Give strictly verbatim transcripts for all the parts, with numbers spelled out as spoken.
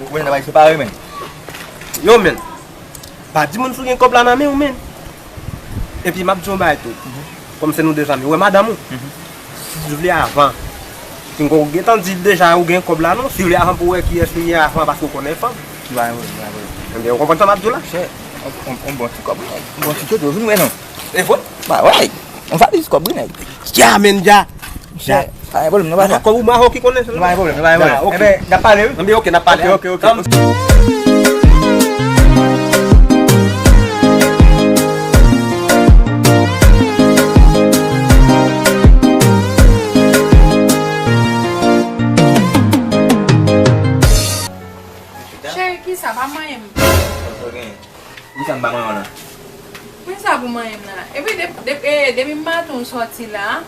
Ou konnen n ap al separe, men. Yo, men. Pa di moun si w gen kòb la nan men w, men. Epi m ap di yon bagay tou. Kòm se nou de zanmi, ou wè madanm ou? Si w vle avan. Pinga w gentan di l deja ou gen kòb la non. Si w vle avan pou w wè kiyès li ye avan, paske w konnen fanm. Li pa gen pwoblèm, li pa gen pwoblèm. Ebyen, ou konprann sa m ap di w la? Chè, on, on, on bon ti kòb wi, nèg. On bon ti tchotcho, vin wè non. E vre? Ba wè, on valiz kòb wi, nèg. Dja, men, dja. Chè, pa gen pwoblèm, non, papa. Kòb ou mwen avè w ki konnen sa. Nou pa gen pwoblèm, nou pa gen pwoblèm. Ok. Ebyen, n ap pale wi. Ebyen, ok, n ap pale. Ok, ok, ok. Cheri, kisa? Pa manyen m. Kisa m pa manyen w la? Kisa pou manyen m la? Epi de, de, e, depi maten w sòti la,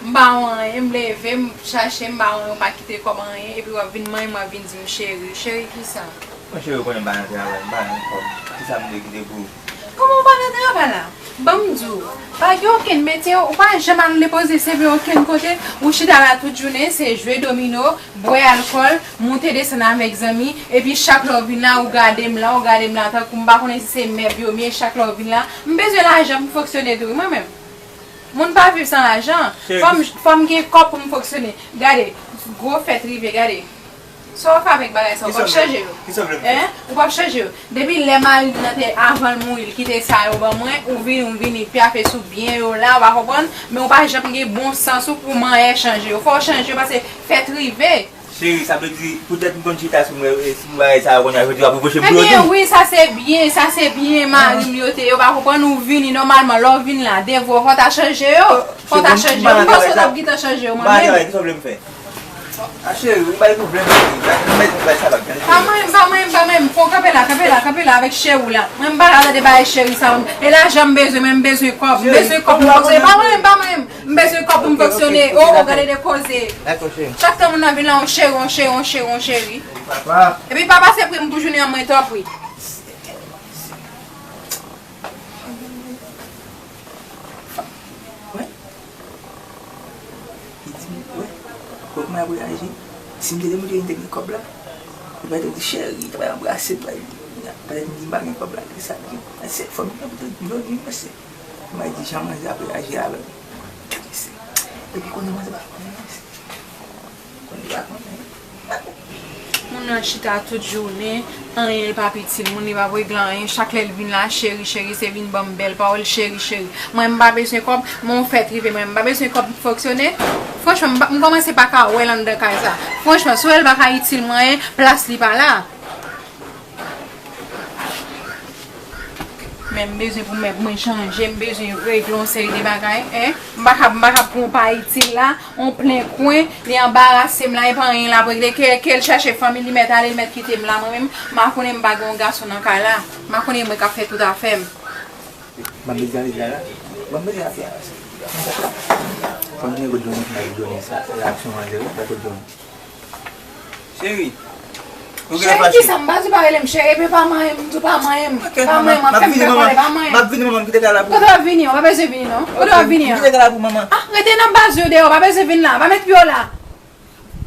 m ba w anyen, m leve, m chache, m ba w anyen, w pa kite kòb anyen, epi w ap vin manyen m, w ap vin di m cheri. Cheri kisa? Mwen cheri, ou konnen m pa nan travay, m pa gen kòb. Kisa m vle kite pou ou? Kòman w pa nan travay la? Ban m di w, pa gen okenn metye, ou pa janm al depoze C V okenn kote, ou chita la tout jounen, se jwe domino, bwè alkòl, moute desann avèk zanmi, epi chak lè w vin la, ou gade m la, ou gade m la, tankou m pa konnen si se mèb yo m ye, chak lè w vin la, m bezwen lajan pou m fonksyone tou wi, mwen menm. Moun pa viv san lajan. Cheri, fò m, fò m gen kòb pou m fonksyone. Gade, gwo fèt rive, gade. Sa w fè avèk bagay sa, ou p ap chanje yo. Kisa w vle m fè? Hein? Ou p ap chanje yo. Depi lè mari m nan te, avan l mouri, l kite sa yo ban mwen, ou vini, ou vini pyafe sou byen yo la, ou pa konprann, men ou pa janm gen bon sans ou pou manyè chanje yo. Fò w chanje yo, paske fèt rive. Cheri, sa vle di, poutèt m konn chita sou mwen, e, sou bagay sa yo, kounye a, jodi w ap repwoche m pou yo tou? Ebyen, wi, sa se byen, sa se byen, mari m yo te ye, ou pa konprann, ou vini, nòmalman, lè w vin la, devwa w, fò w ta chanje yo, fò w ta chanje yo, m panse w t ap gentan chanje yo, mwen menm. Kisa w vle m fè? A cheri, ou bay pwoblèm, cheri. Mwen, mwen, mwen, sa va byen. Pa manyen m, pa manyen m, pa manyen m. Fò w kanpe la, kanpe la, kanpe la avèk cheri w la. Mwen, m pa ka tande bagay cheri sa, mwen. E lajan m bezwen, mwen, m bezwen kòb. M bezwen kòb pou m fonksyone. Pa manyen m, pa manyen m. M bezwen kòb pou m fonksyone. O, o, gade de koze. Dakò, cheri. Chak tan moun nan vin la, on cheri, on cheri, on cheri, on cheri. Papa. Epi papa se pri m pou jounen an, mwen, tanpri. Wè. Li di m, wè, wè kòman y ap reyaji. Si m te demontre li m te gen kòb la, li pa t ap di cheri, li ta pral anbrase m, li pa t ap di m pa gen kòb la, li sa gen. Mwen se fanmi nan pou te jodi, mwen se. Mwen di jan manzè ap reyaji avè m. Epi konnen manzè pa konnen, mwen se. Moun nan chita tout jounen, anyen l p ap itil moun, li p ap regle anyen. Chak lè l vin la, cheri, cheri, se vin ban m bèl pawòl, cheri, cheri. Mwen, m pa bezwen kòb, men yon fèt rive, mwen, m pa bezwen kòb pou fonksyone. Franchman, m pa, m kòmanse pa ka wè l anndan kay sa. Franchman, si w wè l pa ka itil mwen anyen, plas li pa la. Men m bezwen pou mèb mwen chanje, m bezwen regle yon seri de bagay, en. M pa kab, m pa kab pran yon pa itil la, yon plen kwen, li anbarase m la, e pa anyen l ap regle, ke, ke l chache fanmi li mèt ale, li mèt kite m la, mwen menm, m pa konnen m pa gen yon gason nan kay la, m pa konnen mwen k ap fè tout afè m. M ap bezwen ale la, la. M ap bezwen afè a. Fò m gen kote Johnny, kote Johnny sa, reyaksyon manzè, wi, kote Johnny. Cheri, ou gen cheri, pase. Kisa m pa di w pa rele m cheri, epi pa manyen m, m di w pa manyen m. Ok, pa manyen m, ap fè m fè kòlè, pa manyen m. M ap vini, manman, m kite kay la pou ou. Kote w ap vini an? W pa bezwen vini non. Kote w ap vini an? M kite kay la pou ou, manman. Ah, rete nan baz yo deyò, w pa bezwen vin la, w pa met pye w la.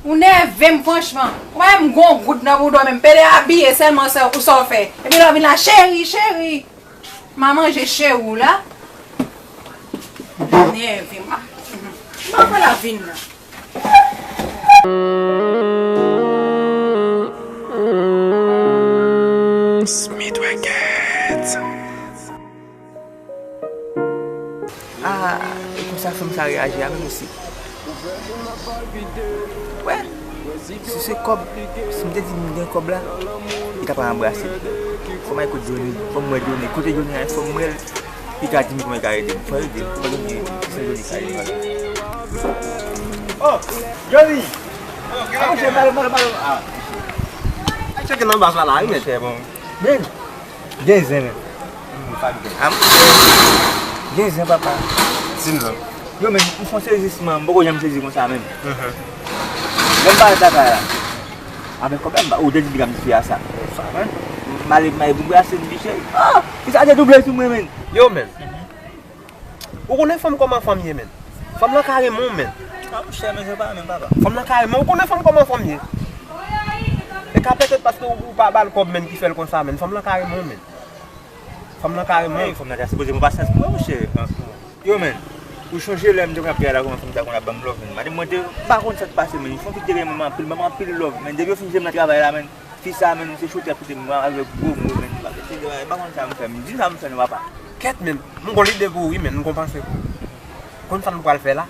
Ou nève m franchman. Ou pa wè m gon goud nan bouda w menm, pede abiye sèlman sa, ou sa w fè. Epi lè w vin la, cheri, cheri. M a manje cheri w la. Nève m. M pa pral ap vin nan. Smith Records. Ah, e konsa fanm sa reyaji a menm osi. Wè, si se kòb, si m te di m gen kòb la, li ta pral anbrase m. Fò m al kot Johnny, fò m wè Johnny. Kote Johnny a, fò m wè l. Li ka di m kòman li ka ede m. Fò l ede m. Fò Johnny, se Johnny ka ede m. Oh, Johnny! Ah, monchè, pale, pale, pale. Ah, monchè. Cheke nan baz la, la, wi, men. Monchè, bon. Men, gen zen, men. Gen zen, papa. Di m non. Yo, men, m fon sezisman, m poko janm sezi konsa, men. Lè m parèt lakay la, avèk kòb la, m pa, ou te di m te ka m ti fi a sa. M ale, m ale pou brase m, biche. Ah! Fi sa te double sou mwen, men. Yo, men. Ou konnen fanm kòman fanm ye, men. Fanm lan ka renmen w, men. Ah, monchè, men se pa menm, papa. Fanm lan ka renmen w. Ou konnen fanm kòman fanm ye. E ka petèt paske ou, ou pa ba l kòb, menn, ki fè l konsa, menn. Fanm lan ka renmen w, menn. Fanm lan ka renmen w. Hey, fanm nan ta sipoze pran pasyans pou mwen, monchè. Yo, menn, ou chonje lè m te konn ap gade la, kòman fanm ta konn ap ban m love, menn. Madanm mwen te, m pa konn sa k pase, menn. Fanm ki te renmen m anpil, ban m anpil love, menn. Depi yo fin jwenn nan travay la, menn. Fi sa, menn, se choutè koute m avèk gwo mo, menn. M pa konn sa m fè, menn. Di m sa m fè, nou papa. Kèt, menn. M gon lide pou ou, wi, menn. M gon panse pou ou. Konn sa nou pral fè la?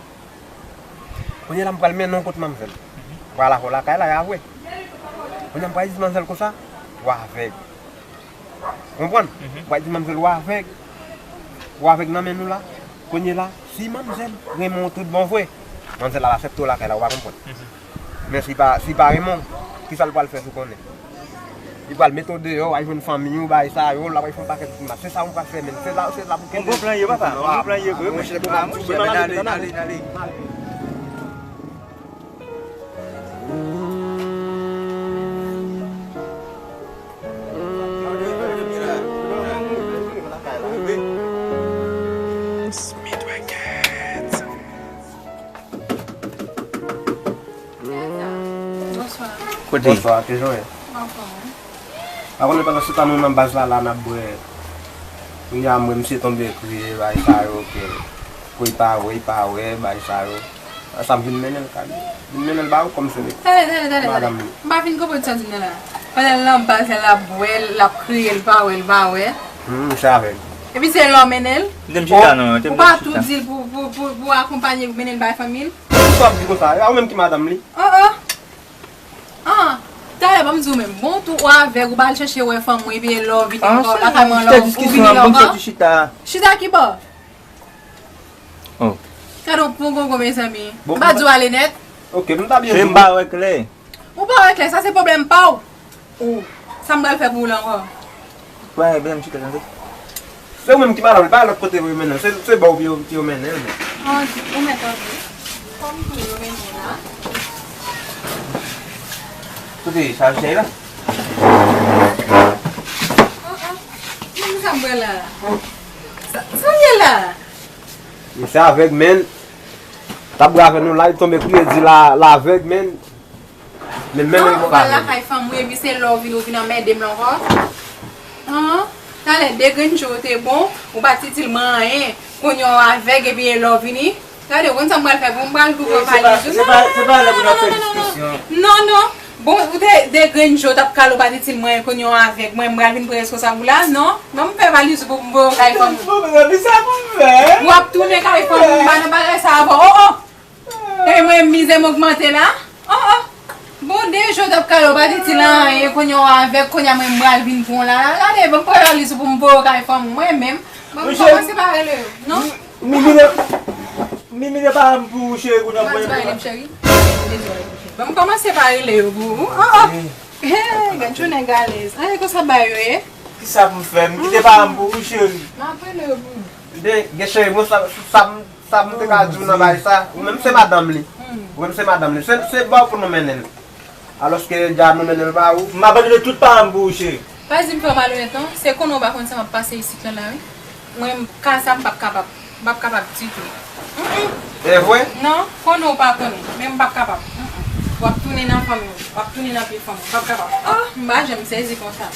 Kounye a la, m pral mennen w kot manmzèl. M pral avè w lakay la, y a vre. Kounye a, m pral di manmzèl konsa, w avèg. Konprann? M pral di manmzèl, w avèg. W avèg nan men nou la. Kounye a la, si manmzèl renmen w tout bon vre, manmzèl la aksepte w lakay la, ou pa konprann. Men si pa, si pa renmen w, kisa l pral fè si w konnen? Li pral mete w deyò, w al jwenn fanmi w, bagay sa yo, l ap al fè yon pakèt grimas. Se sa w pral fè, menn. Se la, se la pou kenbe. Yon bon plan ye, papa. Yon bon plan ye vre, monchè. Bon, ale, ale, ale. Bonswa. Kote? Bonswa, kijan w ye? Anfòm, wi. A konnen pandan se tan nou nan baz la, la n ap bwè. Kounye a m wè misye tonbe kriye, bay sa yo, ke, ke li pa wè, li pa wè, bay sa yo. Sa m vin mennen l, kade. Vin mennen l ba ou kòm se madanm li. Tande, tande, tande, tande. M pa fin konprann sa w di m nan la. Pandan l nan baz la, l ap bwè, l ap kriye, l pa wè, l pa wè. Hmm, misye avèg. Epi se lè w mennen l? Ou pa tou di l pou, pou, pou, pou akonpanye, pou mennen l bay fanmi l? Poukisa w ap di konsa? E pa ou menm ki madanm li? Oh, oh. Ah, talè, ban m di w menm. Bon, tou ou avèg, ou pa al chèche wè fanm ou, epi lè w vini ankò, lakay mwen, lè w vini ankò. Chita ki bò? Oh. Gade yon pongongon, mezanmi. M pa di w ale nèt. Ok, m ta byen di w. M pa wè klè. Ou pa wè klè, sa se pwoblèm pa w. Ou, sa m pral fè pou ou la ankò? Wè, byen, m chita tande. Se ou menm ki madanm li, pa lòt kote pou yo mennen l. Se, se ba w pou yo, pou yo mennen l, men. An, ou mèt anvi. Kòm pou yo mennen l la. Kote sa, chèy la? Oh, oh. Men sa m pral la. Sa, sa m ye la? Misye avèg, men. T ap brave nou la, li tonbe kriye, di la, l avèg, men. Men, men, men, ou pral lakay fanm ou, epi se lè w vini, ou vin anmède m la ankò. An, talè, de grenn je w te bon, ou pa t itil mwen anyen. Kounye a w avèg, epi e lè w vini. Gade, ou konn sa m pral fè pou ou, m pral ouvri valiz ou. Se pa, se pa, se pa lè pou n ap fè diskisyon. Non, non. Bon, ou te de grenn je w t ap kale, ou pa t itil mwen anyen, kounye a w avèg, mwen, m pral vin pran responsab ou la, non? Ban m fè valiz ou pou m voye w kay fanm ou. Bon, men sa pou m fè? W ap tounen kay fanm ou, m pa nan bagay sa avè w. Oh, oh! E mwen, mizè m ogmante la. Oh, oh. Bon, de je w t ap kale, w pa t itil anyen, kounye a w avèg, kounye a mwen m pral vin pran w la. Gade, ban m pran valiz ou pou m voye w kay fanm ou, mwen menm. Ban m kòmanse pa rele yo, non? Mimi, mimi, mimi, de pa m pou ou, cheri, kounye a. Ban m kòmanse pa rele yo pou ou. Oh, oh. Hey, gad jounen galèz. An, e konsa bagay yo ye. Kisa pou m fè? M kite pa m pou ou, cheri. M ap rele yo pou ou. De, gen cheri, mwen sa, sa, sa m te ka di w nan bagay sa, ou menm se madanm li. Ou menm se madanm li. Se, se ba w pou nou mennen l. Alòske dja nou mennen l ba ou. M abandone tout pa m pou ou, cheri. Pa di m fè w malonèt non, se konnen w pa konn sa m ap pase isit lan la, wi. Mwen, ka sa m p ap kapab. M p ap kapab ditou. Mm, mm. E vre? Non, konnen w pa konnen, men m p ap kapab. Mm, mm. W ap tounen nan fanmi w, w ap tounen nan pye fanmi w, m p ap kapab. Oh, m pa janm sezi konsa.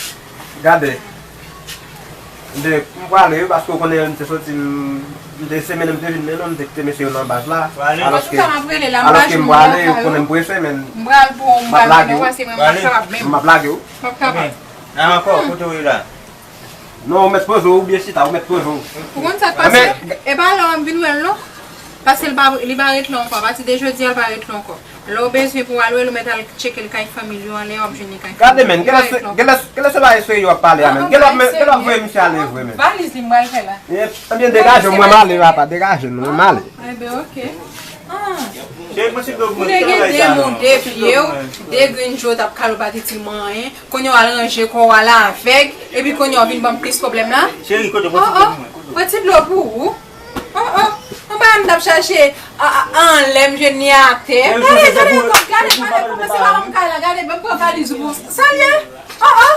Gade. M te, m prale wi, paske w konnen m te soti, m, m te se mennen m te vin mennen w, m te kite mesye yo nan baz la. Alòske, alòske m prale, ou konnen m prese, men m pral pou ou, m pral mennen w pase mwen, m p ap kapab menm. M ap lage w. M p ap kapab. Nan ankò, kote w ye la? Non, ou mèt poze w, ou byen chita, ou mèt poze w. Ou konn sa k pase? E pa lè w ap vin wè l non. Paske li pa, li pa ret la ankò. Apati de jodi a, li pa ret la ankò. Lè w bezwen pou w al wè l, ou mèt al tcheke l kay fanmi l yo anlè, w ap jwenn li kay fanmi l. Gade, men, genlè se, genlè, genlè se bagay serye w ap pale a, men. Genlè w ap, genlè w ap voye misye ale vre, men. Valiz li m pral fè la. Ebyen, degaje w, mwen m ale, papa, degaje nou, mwen m ale. Enben, oke. Ah. Ou te gen de mo de pye w, de grenn je w t ap kale w pa t itil mwen anyen. Kounye a w al ranje kò w al avèg, epi kounye a w vin ban m plis pwoblèm la. Cheri, kote w pran ti dlo pou mwen? Oh, oh, pran ti dlo pou ou. Oh, oh, anba m t ap chache a, a, anlè m jwenn li atè. Gade, gade, gade, gade, gade, kòmanse pa ban m kay la, gade, ban m pran valiz ou pou sa l ye. Oh, oh.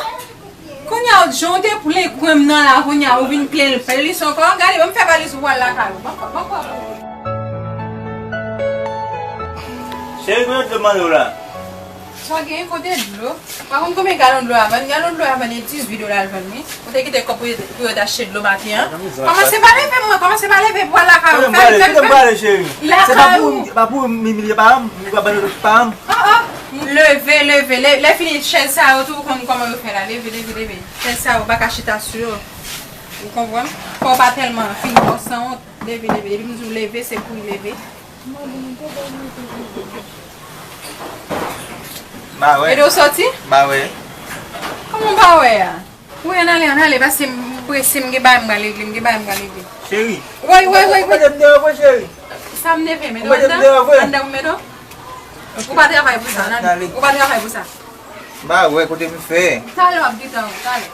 Kounye a w jan w te plen kwen m nan la, kounye a ou vin plen l plis ankò. Gade, ban m fè valiz ou pou w al lakay ou. Ban m, ban m pran pou ou. Cheri, kounye a w te mande w la. Pa gen kote dlo. Pa konn konbyen galon dlo a vann? Galon dlo a vann e dizuit dola l vann, wi. Ou te kite kòb pou yo, pou yo t achte dlo maten an. Kòmanse pa leve, mwen. Kòmanse pa leve pou al lakay ou. Kote m prale, kote m prale, cheri? Se pa pou, pa pou m imilye paran m, ou pa ban l paran m. Oh, oh. Leve, leve. Lè, lè fini, chèz sa yo tou, ou konn kòman yo fè la. Leve, leve, leve. Chèz sa yo, pa ka chita sou yo. Ou konprann? Fò w pa tèlman fin fò sanwont. Leve, leve. Depi m di w leve, se pou w leve. M pa wè. Ede w soti? M pa wè. Kòman w pa wè a? Wi, ann ale, ann ale, paske m prese, m gen bagay m pral regle, m gen bagay m pral regle. Cheri. Woy, woy, woy, woy. Ou pa janm deranj mwen, cheri. Sa m neve, men ou pa janm deranj mwen. Anndan m met ou. Ou pa travay pou sa, nan. Ou pa travay pou sa. M pa wè kote m fè. Talè w ap gentan wè, talè.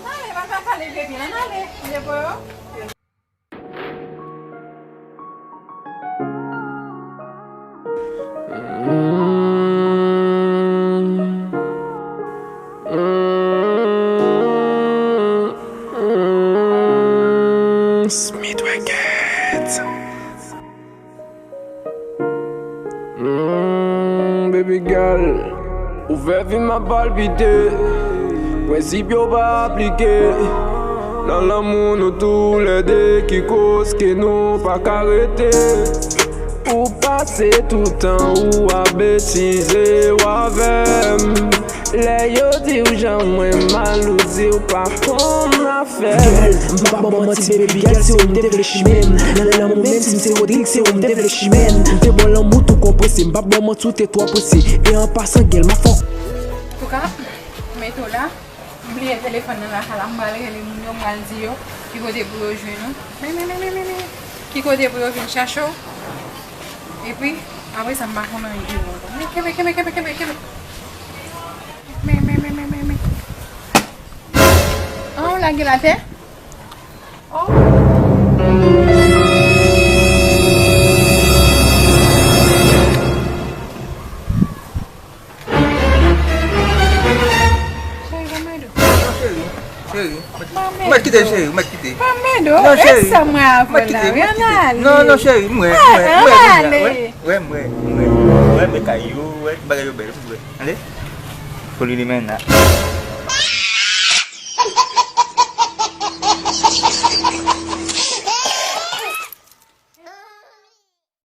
Ann ale, pa, pa, pa leve byen, ann ale. Leve yo. Smith Records. Mm, baby girl, ouvè vi m ap palpite. Prensip yo pa aplike nan lanmou nou toulède, ki koz ke nou pa ka rete. Ou pase tout tan ou ap betize w avè m. Lè yo di w jan mwen mal, ou di w pa konn afè. Girl, m p ap ba w manti, baby girl, se ou m te vle chimè. Nan lanmou menm si m se Rodrigue, se ou m te vle chimè. M te ba w lanmou tou konprese, m p ap ba w manti, ou te twò prese. E an pasan, girl, m ap fè w. Antouka, m mete w la. M bliye telefòn nan lakay la, m pral rele moun yo, m pral di yo ki kote pou yo jwenn ou. Men, men, men, men, men, men. Ki kote pou yo vin chache w. Epi, apre sa, m pa konn anyen di w ankò. Men, kenbe, kenbe, kenbe, kenbe, kenbe. Men, men, men, men, men, men. An, w lage l atè? Oh. Cheri, pa mèt ou. Non, cheri, cheri. Ou mèt kite, cheri, ou mèt kite. Pa mèt ou. Non, cheri. Rès sa mwen avè w la, wi, ann ale. Non, non, cheri, mwen, mwen, mwen, mwen, mwen, mwen, mwen, mwen, mwen, kay yo, mwen, bagay yo bèl, mwen, ale. Foli li men la.